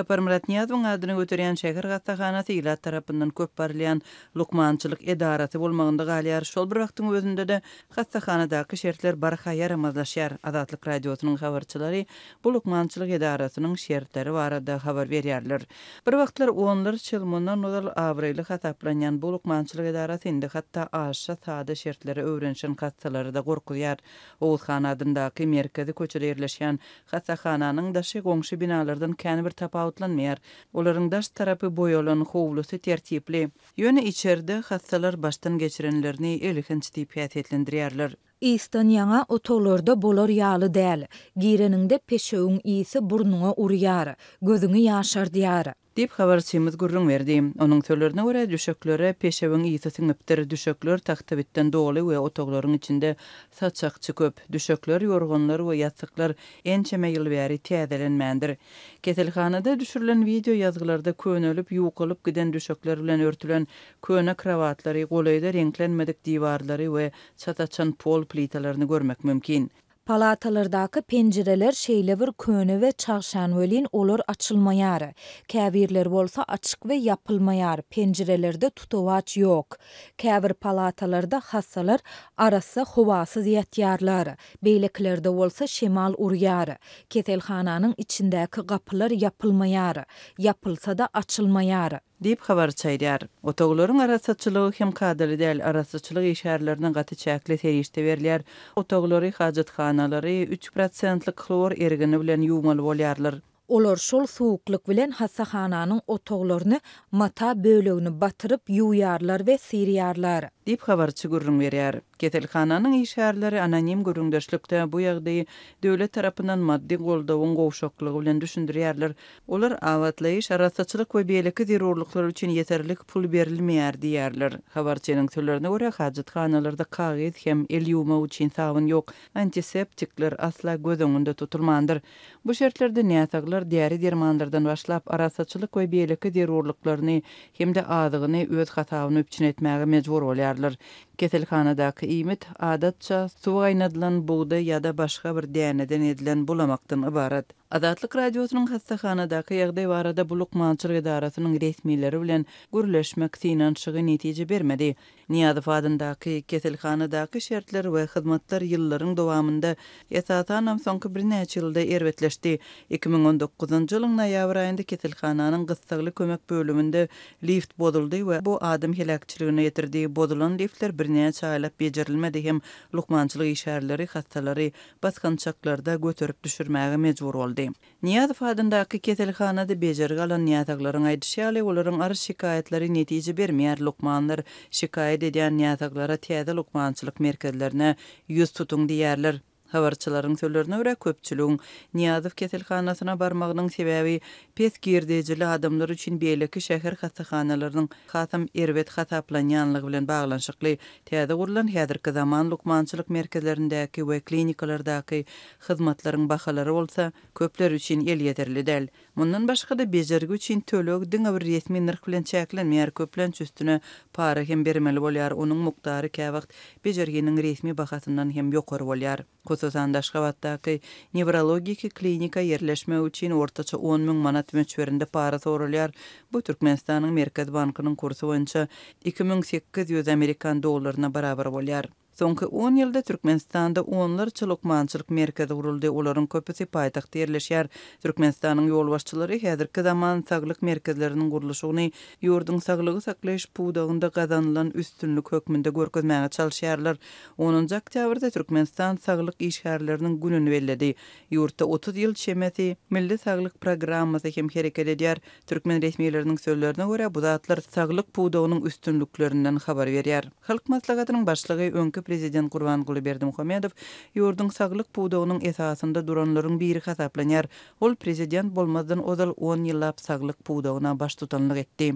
Saparmyrat Nyýazowyň adyny göterýän şäher hassahanasy ilat tarapyndan köp barylýan lukmançylyk edarasy bolmagynda galýar. Şol bir wagtyň özünde-de, hassahanadaky şertler barha ýaramazlaşýar. Azatlyk Radiosynyň habarçylary bu lukmançylyk edarasynyň şertleri barada habar berýärler. Bir wagtlar onlarça ýyl mundan ozal abraýly hasaplanýan bu lukmançylyk edarasy indi hatda aşa sada şertlere öwrenişen hassalary-da gorkuzýar. Oguz han adyndaky merkezi köçede ýerleşýän hassahananyň daşy goňşy binalardan kän bir tapawutlanmaýar. Olaryň daş tarapy boýalan, howlusy tertipli. Ýöne içerde hassalar başdan geçirenlerini elhenç diýip häsiýetlendirýärler. Ysdan ýaňa otaglarda bolar ýaly däl. Gireniňde peşewiň ysy burnuňa urýar, gözüňi ýaşardýar. Diýip, habarçymyz gürrüň berdi. Onuň sözlerine görä, düşeklere peşewiň ysy siňipdir, düşekler tagtabitden doly we otaglaryň içinde saçakçy köp. Düşekler, ýorganlar we ýassyklar ençeme ýyl bäri täzelenmändir. Keselhanada düşürilen wideo ýazgylarda könelip, ýukalyp giden düşekler bilen örtülen köne krowatlary, golaýda reňklenmedik diwarlary we çat açan pol plitalaryny görmek mümkin. Palatalardaky penjireler şeýle bir köne we çagşan welin olar açylmaýar. Käbirleri bolsa açyk we ýapylmaýar, penjirelerde tutawaç ýok. Käbir palatalarda hassalar arassa howasyz ýatýarlar. Beýlekilerde bolsa şemal urýar. Keselhananyň içindäki gapylar ýapylmaýar. Ýapylsa-da açylmaýar. Diýip, habarçy aýdýar. Otaglaryň arassaçylygy hem kadaly däl, arassaçylyk işgärlerine gaty çäkli serişde berilýär, otaglary, hajathanalary üç prosentlik hlor ergini bilen ýuwmaly bolýarlar. Olar şol suwuklyk bilen hassahananyň otaglaryny mata bölegini batyryp ýuwýarlar we syrýarlar. Diýip, habarçy gürrüň berýär. Keselhananyň işgärleri anonim gürrüňdeşlikde bu ýagdaýy döwlet tarapyndan maddy goldawyň gowşaklygy bilen düşündirýärler. Olar abatlaýyş, arassaçylyk we beýleki zerurlyklar üçin ýeterlik pul berilmeýär diýýärler. Habarçynyň sözlerine görä, hajathanalarda kagyz hem el ýuwmak üçin sabyn ýok, antiseptikler asla göz öňünde tutulmandyr. Bu şertlerde näsaglar däri-dermanlardan başlap, arassaçylyk we beýleki zerurlyklaryny hem-de azygyny öz hasabyna üpjün etmäge mejbur bolýarlar. Keselhanadaky iýmit, adatça, suwa gaýnadylan bugdaý ýa-da başga bir däneden edilen bulamakdan ybarat. Azatlyk Radiosynyň hassahanadaky ýagdaý barada bu lukmançylyk edarasynyň resmileri bilen gürleşmek synanyşygy netije bermedi. Nyýazow adyndaky keselhanadaky şertler we hyzmatlar ýyllaryň dowamynda, esasanam soňky birnäçe ýylda erbetleşdi. 2019-njy ýylyň noýabr aýynda keselhananyň gyssagly kömek bölüminde lift bozuldy we bu adam heläkçiligine getirdi. Bozulan liftler birnäçe aýlap bejerilmedi hem lukmançylyk işgärleri hassalary basgançaklarda göterip düşürmäge mejbur boldy. Nyýazow adyndaky keselhanada bejergi alan näsaglaryň aýdyşy ýaly, olaryň arz-şikaýatlary netije bermeýär, lukmanlar şikaýat edýän näsaglara täze lukmançylyk merkezlerine ýüz tutuň diýýärler. Habarçylaryň sözlerine görä, köpçüligiň Nyýazow keselhanasyna barmagynyň sebäbi pes girdejili adamlar üçin beýleki şäher hassahanalarynyň hasam erbet hasaplanýanlygy bilen baglanyşykly. Täze gurlan häzirki zaman lukmançylyk merkezlerindäki we klinikalardaky hyzmatlaryň bahalary bolsa, köpler üçin elýeterli däl. Mundan başga-da, bejergi üçin töleg diňe bir resmi nyrh bilen çäklenmeýär, köplenç üstüne para hem bermeli bolýar, onuň mukdary käwagt bejerginiň resmi bahasyndan hem ýokary bolýar. Hususan-da, Aşgabatdaky newrologiki klinika ýerleşmek üçin ortaça 10 müň manat möçberinde para soralýar, bu Türkmenistanyň Merkezi bankynyň kursy boýunça 2800 amerikan dollaryna barabar bolýar. Soňky on ýylda Türkmenistanda onlarça lukmançylyk merkezi guruldy, olaryň köpüsi paýtagtda ýerleşýär. Türkmenistanyň ýolbaşçylary häzirki zaman saglyk merkezleriniň gurluşygyny ýurduň saglygy saklaýyş pudagynda gazanylan üstünlik hökmünde görkezmäge çalyşýarlar. Onunjy oktýabrda Türkmenistan saglyk işgärleriniň gününi belledi. Ýurtda 30 ýyl çemesi Milli saglyk programmasy hem hereket edýär. Türkmen resmileriniň sözlerine görä, bu zatlar saglyk pudagynyň üstünliklerinden habar berýär. Halk Maslahatynyň Başlygy, öňki Prezident Gurbanguly Berdimuhamedow ýurduň saglyk pudagynyň esasynda duranlaryň biri hasaplanýar. Ol prezident bolmazdan ozal on ýyllap saglyk pudagyna baştutanlyk etdi.